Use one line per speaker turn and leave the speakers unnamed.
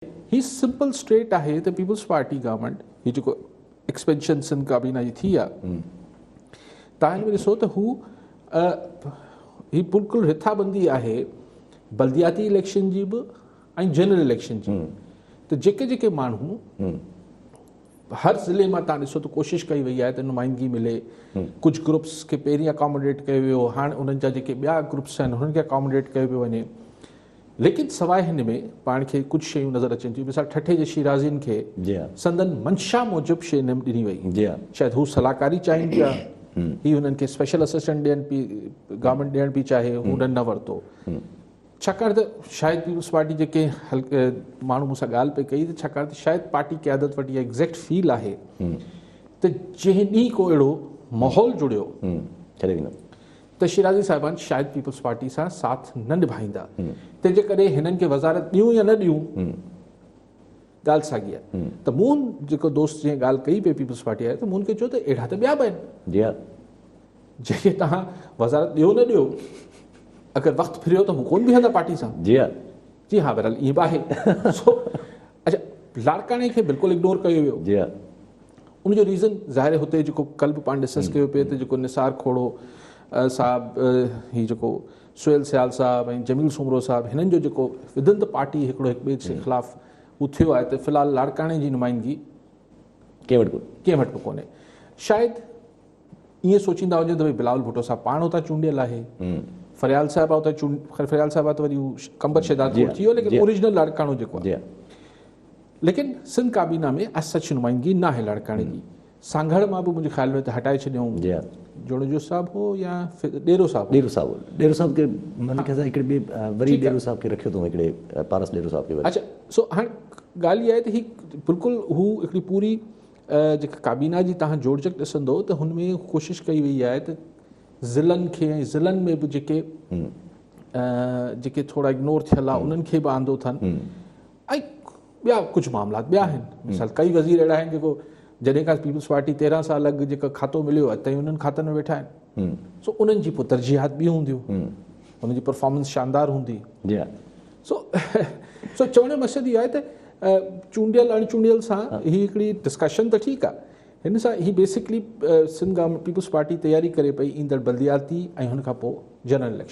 هي simple street آهي ته peoples party government هي جيڪو ايڪسپينشن سنڌ ڪابينا جي ٿي آهي تان هن ۾ ڏسو ته هو هي بلڪل رٿابندي آهي بلدياتي اليڪشن جي به ۽ جنرل اليڪشن جي ته جيڪي جيڪي ماڻهو هر ضلعي مان تان ڏسو ته ڪوشش ڪئي وئي آهي ته نمائندگي ملي ڪجهه گروپس کي پهرين اڪاموڊيٽ ڪيو ويو هاڻ انهن جا جيڪي ٻيا گروپس آهن انهن کي اڪاموڊيٽ ڪيو پيو وڃي ليڪن سواء هن ۾ پاڻ کي ڪجهه شيون نظر اچن ٿيون مثال ٺٽي جي شيرازين کي سندن منشا موجب شيء نه ڏني وئي شايد هو صلاحڪاري چاهين پيا هي هنن کي اسپيشل اسسٽنٽ ڏيڻ پي گورنمينٽ ڏيڻ پي چاهي هو هنن نه ورتو ڇاڪاڻ ته شايد پيپلز پارٽي جي ڪنهن ماڻهو مون سان ڳالهه پئي ڪئي ته ڇاڪاڻ ته شايد پارٽي قيادت وٽ اها ايگزيڪٽ فيل آهي ته جنهن ڏينهن ڪو اهڙو ماحول جڙيو
ڇڏي ويندو
ته شيرازي صاحبان شايد پيپلز پارٽي سان ساٿ نه نڀائيندا تنهن جي ڪري هنن کي وزارت ڏيون يا نه ڏيون ڳالهه ساڳي آهي ته مون جيڪو دوست جنهن ڳالهه ڪئي پئي پيپلز پارٽي آهي ته مون کي چيو ته اهڙا ته ٻيا به آهن
جي ها
جيڪي توهان وزارت ڏيو نه ڏيو اگر وقت ڦريو ته هو ڪون بيهندا پارٽي سان
جي ها
جي ها بهرحال ائين به آهي سو اچھا لاڙڪاڻي کي بلڪل اگنور ڪيو ويو
جي ها
ان جو ريزن ظاهر هتي جيڪو ڪل به پاڻ ڊسڪس ڪيو پئي ته جيڪو نثار کوڙو صاحب هي جيڪو سهيل سيال صاحب ۽ جميل سومرو صاحب هنن جو جيڪو ودن the party هڪڙو هڪ ٻئي جي خلاف هو ٿيو آهي ته في الحال لاڙڪاڻي جي نمائندگي
ڪنهن وٽ
ڪنهن وٽ به ڪونهي شايد ائين سوچيندا هجن ته ڀئي بلاول ڀٽو صاحب پاڻ اتان چونڊيل آهي فريال صاحب اتان چونڊ فريال صاحب ته وري قمبر شهداد ڪوٽ ٿي ويو ليڪن اوريجنل لاڙڪاڻو جيڪو آهي ليڪن سنڌ ڪابينا ۾ از سچ نمائندگي ناهي لاڙڪاڻي جي. سانگهڙ مان به منهنجي خيال ۾ ته هٽائي ڇڏيائون.
جي ها.
جوڻيجو صاحب هو يا ڏيرو صاحب هو.
ڏيرو صاحب هو. ڏيرو صاحب کي منهنجي خيال سان هڪڙي ٻئي وري ڏيرو صاحب کي رکيو اٿئون هڪڙي پارس ڏيرو صاحب کي وري.
اڇا سو هاڻ ڳالهه اها آهي ته هي بلڪل هو هڪڙي پوري جيڪا ڪابينا جي تهان جوڙجڪ ڏسندو ته هن ۾ ڪوشش ڪئي وئي آهي ته ضلعن کي ۽ ضلعن ۾ به جيڪي جيڪي ٿورا اگنور ٿيل آهي انهن کي به آندو اٿن. ۽ ٻيا ڪجهه معاملات ٻيا آهن مثال ڪئي وزير اهڙا آهن جيڪو جڏهن کان پيپلز پارٽي 13 سال اڳ جيڪا کاتو مليو اڄ تائين انهن کاتن ۾ ويٺا آهن سو انهن جي پوء ترجيحات ٻيون هونديون انهن جي پرفارمنس شاندار هوندي
جي ها
سو سو چوڻ جو مقصد اهو آهي ته چونڊيل اڻ چونڊيل سان هي هڪڙي ڊسڪشن ته ٺيڪ آهي هن سان هي بيسڪلي سنڌ گورنمينٽ پيپلز پارٽي تياري ڪري پئي ايندڙ بلدياتي ۽ هن کان پوء جنرل اليڪشن.